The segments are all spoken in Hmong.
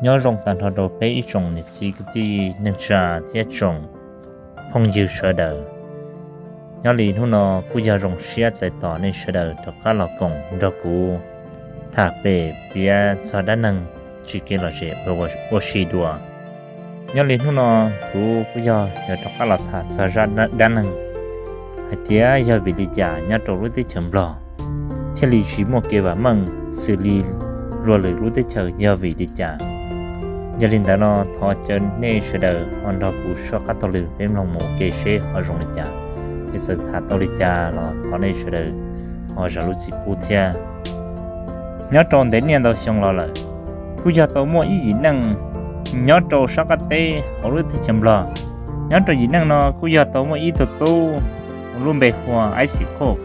Nyob zoo tag nrho rau peb ib tsoom niam txiv kwv tij neej tsa thiab tsoom phooj ywg sawv daws. Nyob li hnub no kuj yog zoo siab txais tos nej sawv daws rov qab los koom nrog kuv tham pem piav txog dab neeg tsim kev lom zem ua si dua. Nyob li hnub no kuv kuj yog yuav rov qab los tham txog zaj dab neeg hais tias yog vim li cas nyob rau lub teb chaws Nplog thiaj li tsis muaj kev vam meej xws li luag lwm lub teb chaws yog vim li cas. Yog li ntawd no thov caw nej sawv daws ho nrog kuv soj qab taug lw peb mloog mus ua ke seb ho zoo li cas. Es txawm tham tau li cas los thov nej sawv daws ho zam lub txim pub thiab. Nyob rau ntev niaj ntau xyoo los lawm, kuj yog tau muaj ib yim neej nyob rau sab qab teb hauv lub teb chaws Nplog. Nyob rau yim neej no kuj yog tau muaj ib tug tub lub npe hu ua Ais Xis Khoj.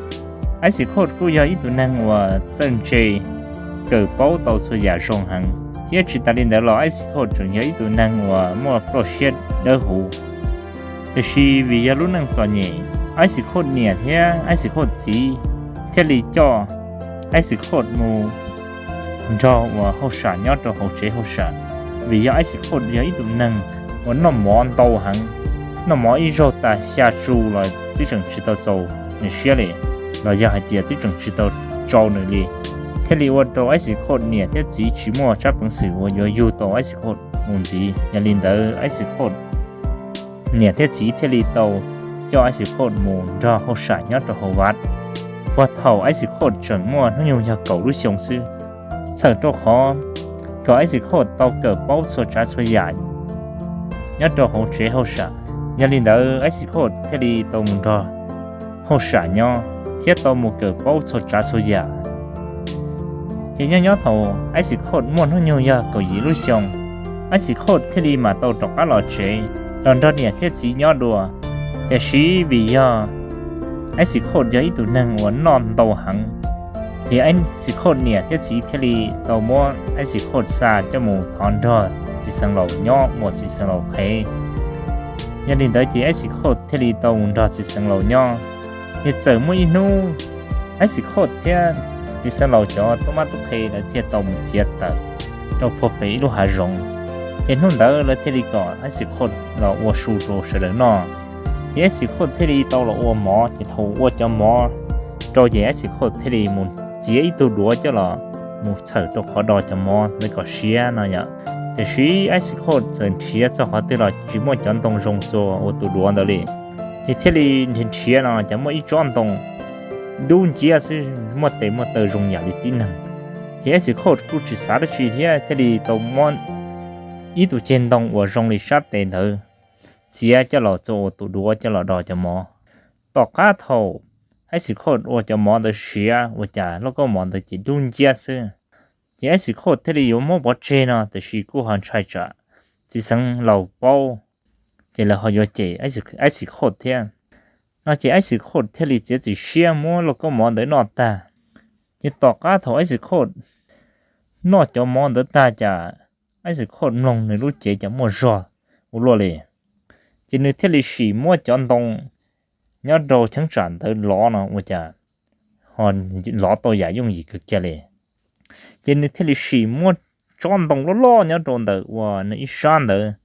Ais Xis Khoj kuj yog ib tug neeg uas txawj ntse, kawm paub tau txhua yam zoo heev, thiab tsis tas li ntawd los Ais Xis Khoj tseem yog ib tug neeg uas muaj ploj siab dawb huv. Tiam sis vim yog lub neej txom nyem, Ais Xis Khoj niam thiab Ais Xis Khoj txiv thiaj li coj Ais Xis Khoj mus nrog ua hauj sam nyob rau hauv tsev hauj sam. Vim yog Ais Xis Khoj yog ib tug neeg uas noj mov ntau heev, noj mov ib zaug tas xya tsu los twb tseem tsis tau txaus nws siab li, los yog hais tias twb tseem tsis tau tsau nws li, thiaj li ua rau Ais Xis Khoj niam thiab txiv tsis muaj tsab peev xwm uas yuav yug tau Ais Xis Khoj mus ntxiv. Yog li ntawd Ais Xis Khoj niam thiab txiv thiaj li tau coj Ais Xis Khoj mus nrog hauj sam nyob rau hauv vaj puag thaum Ais Xis Khoj tseem muaj hnub nyoog yog kaum lub xyoo xwb, txhawm rau qhov kom Ais Xis Khoj tau kawm paub txhua tsav txhua yam nyob rau hauv tsev hauj sam. Yog li ntawd Ais Xis Khoj thiaj li tau mus nrog hauj sam nyob thiab tau mus kawm paub txhua tsav txhua yam. Ces nyob nyob thaum Ais Xis Khoj muaj hnub nyoog yog kaum yim lub xyoo, Ais Xis Khoj thiaj li mam tau rov qab los tsev los nrog niam thiab txiv nyob dua. Tiam sis vim yog Ais Xis Khoj yog ib tug neeg uas noj ntau heev, ces Ais Xis Khoj niam thiab txiv thiaj li tau muab Ais Xis Khoj xa coj mus thov nrog txiv xeev laus nyob ua txiv xeev laus qhev. Yog li ntawd ces Ais Xis Khoj thiaj li tau mus nrog txiv xeev laus nyob. Ces txawm muaj ib hnub Ais Xis Khoj thiab txiv xeev laus cov tub mab tub qhe lawv thiaj tau mus txiav taws rau puag pem ib lub hav zoov. Ces hnub ntawd lawv thiaj li kom Ais Xis Khoj los ua su rau sawv daws noj. Ces Ais Xis Khoj thiaj li tau los ua mov, ces thaum ua cov mov rau ces Ais Xis Khoj thiaj li mus txiav ib tug duav coj los mus txhawm rau qhov do cov mov ntawd kom siav no yom. Tiam sis Ais Xis Khoj txawm nrhiav txog qhov twg los tsis muaj cov ntoo zoo txog ua tus duav ntawd li. Ces thiaj li nrhiav nrhiav no ces muaj ib tsob ntoo dub nciab xwb, muaj tes muaj taw zoo yam li tib neeg. Ces Ais Xis Khoj kuj tsis xav dab tsi thiab thiaj li tau muab ib tug ceg ntoo uas zoo li sab tes ntawd txiav coj los txog ua tus duav coj los do cov mov. Tom qab thaum Ais Xis Khoj ua cov mov ntawd siav ua cas lauj kaub mov ntawd ces dub nciab xwb. Ces Ais Xis Khoj thiaj li yuav muab pov tseg no, tiam sis kuj ho ntshai tsam txiv xeev laus paub, ces lawv ho yuav cem Ais Xis Khoj thiab no. Ces Ais Xis Khoj thiaj li txiav txim siab muab lauj kaub mov ntawd noj tag. Ces tom qab thaum Ais Xis Khoj noj cov mov ntawd tag cas Ais Xis Khoj mloog nws lub cev cas muaj zog ua luaj li. Ces nws thiaj li sim muab cov ntoo nyob rau cheeb tsam ntawd lov no ua cas ho lov tau yam yooj yim kawg kiag li. Ces nws thiaj li sim muab tsob ntoo loj loj nyob rau ntawm uas nws ib sab ntawd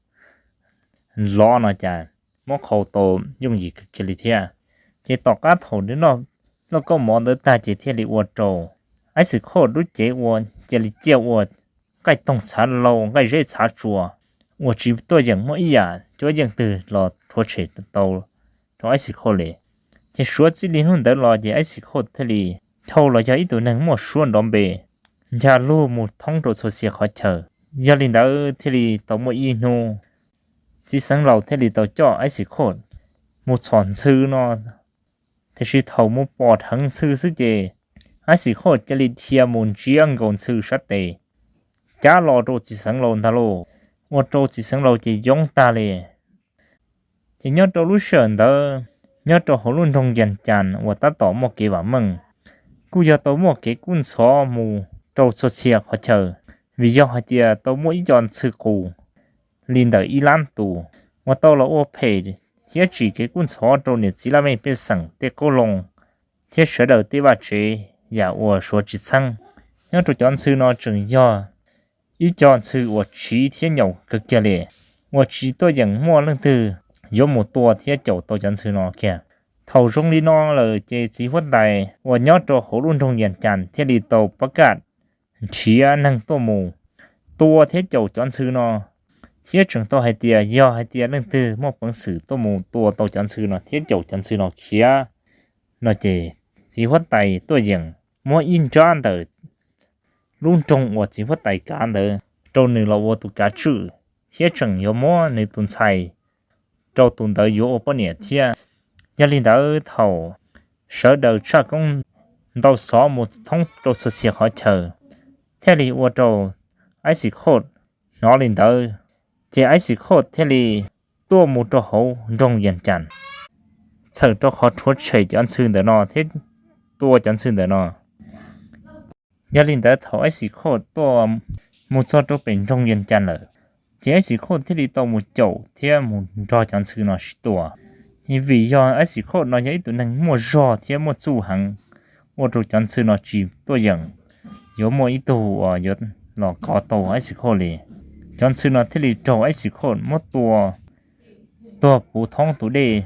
lov no cas muab qhau tau yooj yim kawg kiag li thiab. Ces tom qab thaum nws noj lauj kaub mov ntawd tag ces thiaj li ua rau Ais Xis Khoj lub cev ua cia li ciaj ua nqaij toog txhav laus nqaij zeb txhav tsuas, uas tsis tuaj yeem muaj ib yam cuab yeej twg los rhuav tshem tau rau Ais Xis Khoj li. Ces suav txij li hnub ntawd los ces Ais Xis Khoj thiaj li dhau los yog ib tug neeg muaj suab nrov npe, ncha lug mus thoob rau txhua txhia qhov chaw. Yog li ntawd thiaj li tau muaj ib hnub txiv xeev laus thiaj li tau coj Ais Xis Khoj mus txhom ntxhw no. Tiam sis thaum mus pom dheev ntxhw xwb ces Ais Xis Khoj cia li dhia mus ntsiab nkaus ntxhw sab tes, cab los rau txiv xeev laus ntag lauj, ua rau txiv xeev laus ces yoob tag li. Ces nyob rau lub sij hawm ntawd, nyob rau hauv lub nroog Yas Cas uas tab tom muaj kev vam meej, kuj yog tau muaj kev kub ntxhov mus rau txhua txhia qhov chaw, vim yog hais tias tau muaj ib co ntxhw qus li ntawm ib lab tus uas tau los ua phem thiab tsim kev kub ntxhov rau niam txiv laj mej pej xeem tej qoob loo thiab sawv daws tej vaj tsev yam uas suav tsis txheeb. Nyob rau cov ntxhw no tseem yog ib co ntxhw uas tsiv thiab nyaum kawg kiag li, uas tsis tuaj yeem muaj leej twg yuav mus tua thiab caum tau cov ntxhw no kiag. Thaum zoo li no lawm ces txiv huab tais uas nyob rau hauv lub nroog Yas Cas thiaj li tau pab kaj nrhiav neeg tuaj mus tua thiab caum cov ntxhw no, thiab tseem tau hais tias yog hais tias leej twg muaj peev xwm tuaj mus tua tau cov ntxhw no thiab caum cov ntxhw no khiav no ces txiv huab tais tuaj yeem muab ib nrab ntawm lub nroog uas txiv huab tais kav ntawd rau nws los ua tus kav tswj, thiab tseem yuav muab nws tus ntxhais rau tus ntawd yuav ua poj niam thiab. Yog li ntawd thaum sawv daws tshaj koob ntau xov mus thoob rau txhua txhia qhov chaw, thiaj li ua rau Ais Xis Khoj hnov li ntawd, ces Ais Xis Khoj thiaj li tuaj mus rau hauv nroog Yas Cas, txhawm rau qhov rhuav tshem cov ntxhw ntawm no thiab tua cov ntxhw ntawm no. Yog li ntawd thaum Ais Xis Khoj tuaj mus txog rau pem nroog Yas Cas lawm, ces Ais Xis Khoj thiaj li tau mus caum thiab mus nrog cov ntxhw no sib tua. Vim yog Ais Xis Khoj no yog ib tug neeg muaj zog thiab muaj txuj heev, ua rau cov ntxhw no tsis tuaj yeem yuav muaj ib tug uas yuav los kov tau Ais Xis Khoj li. Cov ntxhw no thiaj li raug Ais Xis Khoj muab tua tuag puv thoob tus dej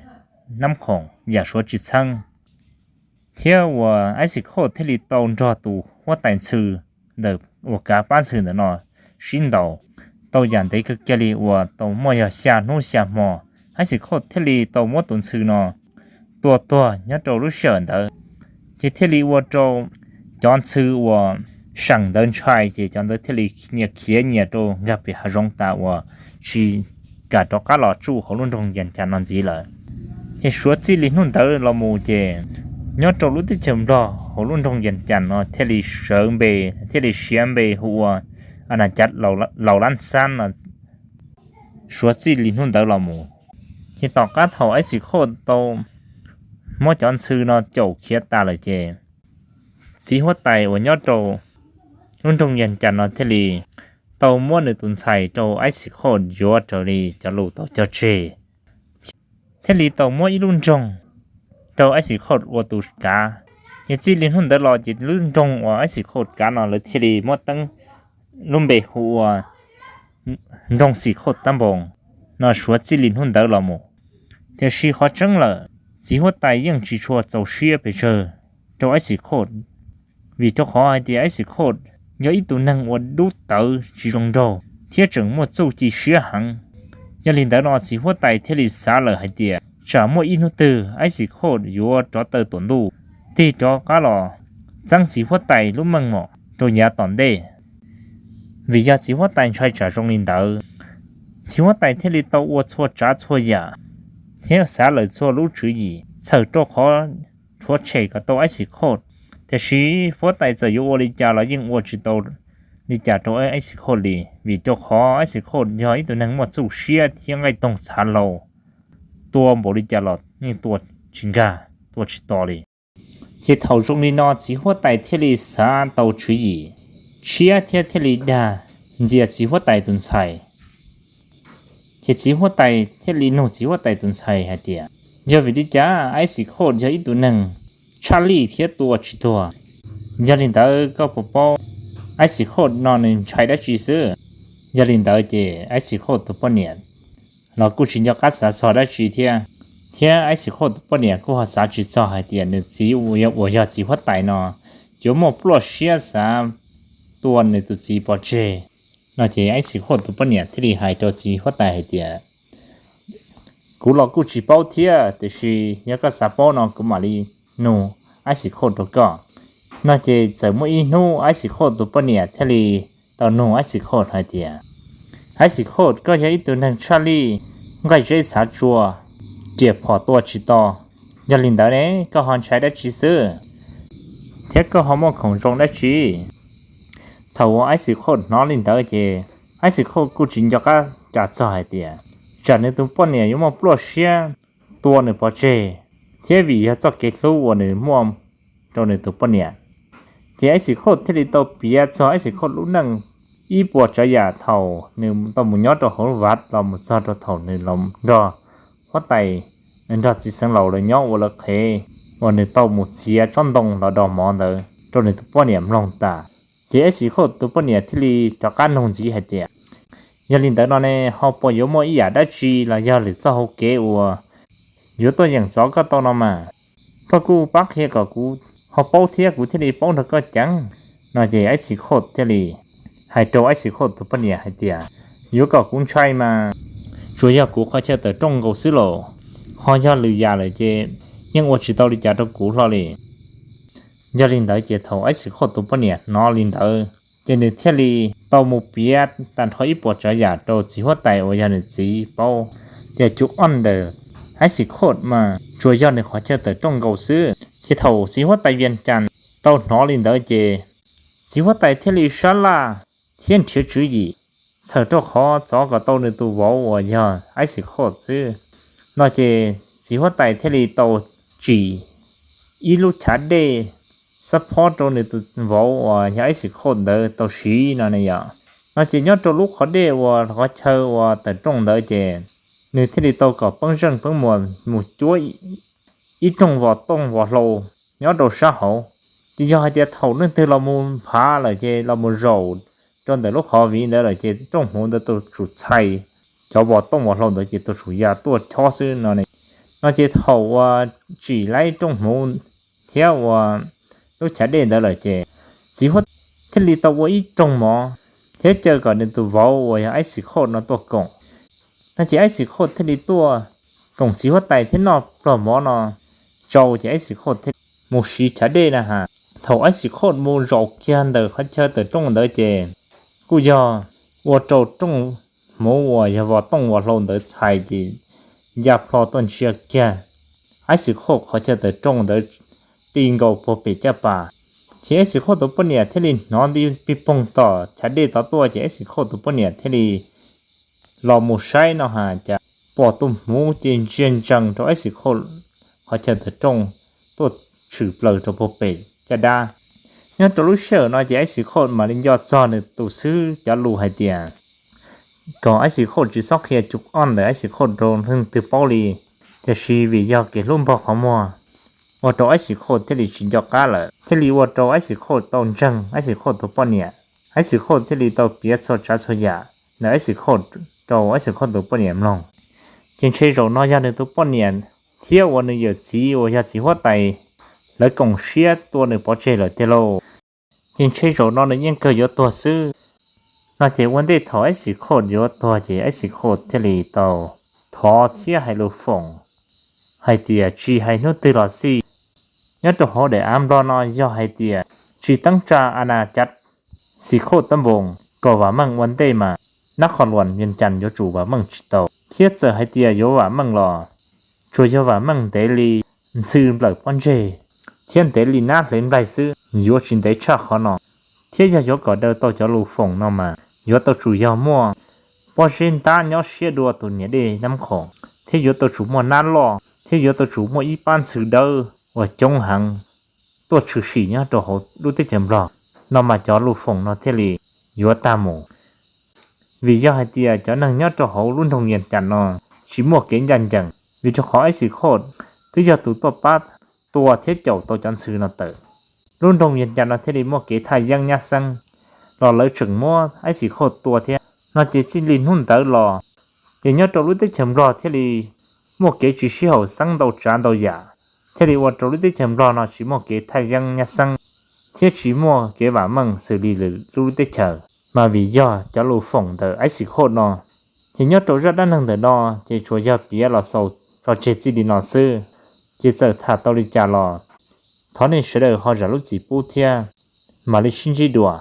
Nab Khoom yam suav tsis txheeb, thiab uas Ais Xis Khoj thiaj li tau nrog tus huab tais ntxhw ntawm uas kav pab ntxhw ntawm no sib ntaus tau yam ntev kawg kiag li uas tau muaj yog xya hnub xya hmo. Ais Xis Khoj thiaj li tau muab tus ntxhw no tua tuag nyob rau lub sij hawm ntawd, ces thiaj li ua rau cov ntxhw uas seem ntawd ntshai, ces cov ntawd thiaj li nyias khiav nyias rau nkag pem hav zoov tas uas tsis kam rov qab los tsuj hauv lub nroog Yas Cas no ntxiv lawm. Ces suav txij li hnub ntawd los mus ces nyob rau lub teb chaws Nplog hauv lub nroog Yas Cas no thiaj li sawv npe, thiaj li siav npe hu ua As Nas Cav Laus Lab Xab no. Suav txij li hnub ntawd los mus, ces tom qab thaum Ais Xis Khoj tau muab cov ntxhw no caum khiav tas lawm ces txiv huab tais uas nyob rau lub nroog Yas Cas no thiaj li tau muab nws tus ntxhais rau Ais Xis Khoj yuav raws li cov lus tau cog tseg. Thiaj li tau muab ib lub nroog rau Ais Xis Khoj ua tus kav. Ces txij li hnub ntawd los ces lub nroog uas Ais Xis Khoj kav no lawv thiaj li muab teeb lub npe hu ua nroog Xis Khoj Tab Npoos no suav txij li hnub ntawd los mus. Tiam sis qhov tseeb lawm, txiv huab tais yeej tsis tshua txaus siab pes tsawg rau Ais Xis Khoj, vim rau qhov hais tias Ais Xis Khoj yog ib tug neeg uas dub tawv tsis zoo nraug thiab tseem muaj txuj ci siab heev. Yog li ntawd no txiv huab tais thiaj li xav lawm hais tias tsam muaj ib hnub twg Ais Xis Khoj yuav rov taw tuam ntuj tig rov qab los txeeb txiv huab tais lub meej mom rau yav tom ntej, vim yog txiv huab tais ntshai tsam zoo li ntawd. Txiv huab tais thiaj li tau ua txhua tsav txhua yam thiab xav lawm txhua lub tswv yim txhawm rau qhov rhuav tshem kom tau Ais Xis Khoj. Tiam sis huab tais txawm yuav ua li cas los yeej ua tsis tau li cas rau Ais Xis Khoj li, vim rau qhov Ais Xis Khoj yog ib tug neeg muaj txuj siab thiab nqaij toog txhav hlau, tua npaum li cas los yeej tua tsis nkag, tua tsis to li. Ces thaum zoo li no txiv huab tais thiaj li xav tau tswv yim tshiab thiab thiaj li dag ntxias txiv huab tais tus ntxhais. Ces txiv huab tais thiaj li nug txiv huab tais tus ntxhais hais tias, yog vim li cas Ais Xis Khoj yog ib tug neeg tshaj lij thiab tua tsis tuag? Yog li ntawd koj puas paub Ais Xis Khoj no nws ntshai dab tsi xwb? Yog li ntawd ces Ais Xis Khoj tus poj niam los kuj tsis nco qab xav txog dab tsi thiab, thiab Ais Xis Khoj tus poj niam kuj ho xav tsis txog hais tias nws txiv uas yog txiv huab tais no yuav muaj pluaj siab xav tua nws tus txiv pov tseg no. Ces Ais Xis Khoj tus poj niam thiaj li hais rau txiv huab tais hais tias, kuv los kuj tsis paub thiab, tiam sis yog koj xav paub no kuv mam li nug Ais Xis Khoj rau koj no. Ces txawm muaj ib hnub Ais Xis Khoj tus poj niam thiaj li tau nug Ais Xis Khoj hais tias, Ais Xis Khoj, koj yog ib tug neeg tshaj lij, nqaij zeb xav tsua, riam phom tua tsis to. Yog li ntawd ne, koj ho ntshai dab tsi xwb, thiab koj ho muaj khoom zoo dab tsi? Thaum uas Ais Xis Khoj hnov li ntawd ces Ais Xis Khoj kuj tsis nco qab cas txog hais tias tsam nws tus poj niam yuav muaj pluaj siab tua nws pov tseg, thiab vim yog txoj kev hlub uas nws muaj rau nws tus poj niam. Ces Ais Xis Khoj thiaj li tau piav txog Ais Xis Khoj lub neej ib puas tsav yam thaum nws tau mus nyob rau hauv vav los mus txog rau thaum nws los nrog huab tais, nrog txiv xeev laus lawv nyob ua lawv qhev, uas nws tau mus txiav tsob ntoo los do mov ntawd rau nws tus poj niam mloog tas. Ces Ais Xis Khoj tus poj niam thiaj li rov qab nug ntxiv hais tias, yog li ntawd no ne, ho puas yuav muaj ib yam dab tsi los yog lwm txoj hau kev uas yuav tuaj yeem txov koj tau no mas? Koj kuj pab qhia kom kuv ho paub thiab kuv thiaj li paub nrog koj ceev. No ces Ais Xis Khoj thiaj li hais rau Ais Xis Khoj tus poj niam hais tias, yuav kom kuv ntshai mas tsuas yog kuv qhov chaw tawm rooj nkaus xwb los, ho yog lwm yam lawm ces yeej ua tsis tau li cas rau kuv hlo li. Yog li ntawd ces thaum Ais Xis Khoj tus poj niam hnov li ntawd ces nws thiaj li tau mus piav tag nrho ib puas tsav yam rau txiv huab tais uas yog nws txiv paub. Ces cub oj ntawm Ais Xis Khoj mas tsuas yog nws qhov chaw tawm rooj nkaus xwb. Ces thaum txiv huab tais Vias Cas tau hnov li ntawd ces txiv huab tais thiaj li sab laj thiab nrhiav tswv yim txhawm rau qhov txov kom tau nws tus vauv uas yog Ais Xis Khoj xwb. No ces txiv huab tais thiaj li tau tsim ib lub chav dej xab phob rau nws tus vauv uas yog Ais Xis Khoj ntawd tau siv no ne yom. No ces nyob rau lub qhov dej uas qhov chaw uas tawm rooj ntawd ces nws thiaj li tau kom peeb zeej peeb muas mus cuab ib rooj vos tooj vos hlau nyob rau sab hauv. Ces yog hais tias thaum leej twg los mus nphav lawm ces los mus zaum rau ntawm lub qhov viv ntawd lawm ces rooj hmuv ntawd tau tsum txhais, cov vos tooj vos hlau ntawd ces tau tsum ya tuaj chob xwb no. No ces thaum uas tsim laib rooj hmuv thiab uas lub chav dej ntawd lawm ces txiv huab thiaj li tau ua ib rooj mov thiab caw kom nws tus vauv uas yog Ais Xis Khoj no tuaj koom. No ces Ais Xis Khoj thiaj li tuaj koom txiv huab tais thiab noj pluag mov no tsau ces Ais Xis Khoj thiaj mus siv chav dej na has. Thaum Ais Xis Khoj mus zaum kiag ntawm qhov chaw tawm rooj ntawd ces kuj yog ua rau rooj hmuv uas yog vos tooj vos hlau ntawd txhais ces ya plho tuaj ntsia kiag Ais Xis Khoj qhov chaw tawm rooj ntawd ti nkaus puag pem caj pas. Ces Ais Xis Khoj tus poj niam thiaj li hnov nti pig poog tom chav dej tod tuaj ces Ais Xis Khoj tus poj niam thiaj li los mus saib no has cas pom tus hmuv ces ntsia ntsees rau Ais Xis Khoj qhov chaw tawm rooj tuaj tshwm plaws rau puag pem caj dab. Nyob rau lub sij hawm no ces Ais Xis Khoj mam li nco txog nws tus xib hwb cov lus hais tias kom Ais Xis Khoj tsis txhob qhia cub oj ntawm Ais Xis Khoj rau leej twg paub li. Tiam sis vim yog kev hlub npog qhov muag ua rau Ais Xis Khoj thiaj li tsis nco qab lawm, thiaj li ua rau Ais Xis Khoj tau ntseeg Ais Xis Khoj tus poj niam. Ais Xis Khoj thiaj li tau piav txhua tsav txhua yam ntawm Ais Xis Khoj rau Ais Xis Khoj tus poj niam mloog. Ces ntshe zaum no yog nws tus poj niam thiab uas nws yawm txiv uas yog txiv huab tais lawv koom siab tua nws pov tseg lawm tiag lauj. Ces ntshe zaum no nws yeej kawg yuav tuag xwb. No ces ua ntej thaum Ais Xis Khoj yuav tuag ces Ais Xis Khoj thiaj li tau thov thiab hais lus foom hais tias tsis hais hnub twg los xij, nyob rau hauv daim av Nplog no yog hais tias tsis teeb tsa a na cav Xis Khoj tab npoos kom vam meej ua ntej mas nab qhos luas Vias Cas yuav tsum vam meej tsis tau, thiab txawm hais tias yuav vam meej los tsuas yog vam meej ntev li ntxhw nplawm pob ntseg thiab ntev li nab hlev nplaig xwb, yuav tsis ntev tshaj qhov no. Thiab yog yuav kom daws tau cov lus foom no mas yuav tau tsum yog muaj pob zeb ntab nyob siab dua tus niam dej Nab Khoom, thiab yuav tau tsum muaj nab loj, thiab yuav tau tsum muaj ib pab ntxhw dawb uas coob heev tuaj tshwm sim nyob rau hauv lub teb chaws Nplog no mas cov lus foom no thiaj li yuav tag mus. Vim yog hais tias cov neeg nyob rau hauv lub nroog Vias Cas no tsis muaj kev ncaj ncees, vim rau qhov Ais Xis Khoj twb yog tus tuaj pab tua thiab caum tau cov ntxhw no tawm. Lub nroog Vias Cas no thiaj li muaj kev thaj yeeb nyab xeeb los lawv tseem muab Ais Xis Khoj tua thiab. No ces txij li hnub ntawd los ces nyob rau lub teb chaws Nplog thiaj li muaj kev tsis sib haum xeeb ntau tsav ntau yam, thiaj li ua rau lub teb chaws Nplog no tsis muaj kev thaj yeeb nyab xeeb thiab tsis muaj kev vam meej xws li lwm lub teb chaws. Mas vim yog cov lus foom ntawm Ais Xis Khoj no, ces nyob rau zaj dab neeg ntawm no ces tsuas yog piav los xaus tso tseg txij li no xwb. Ces txawm tham tau li cas los thov nej sawv daws ho zam lub txim pub thiab mam li sib ntsib dua.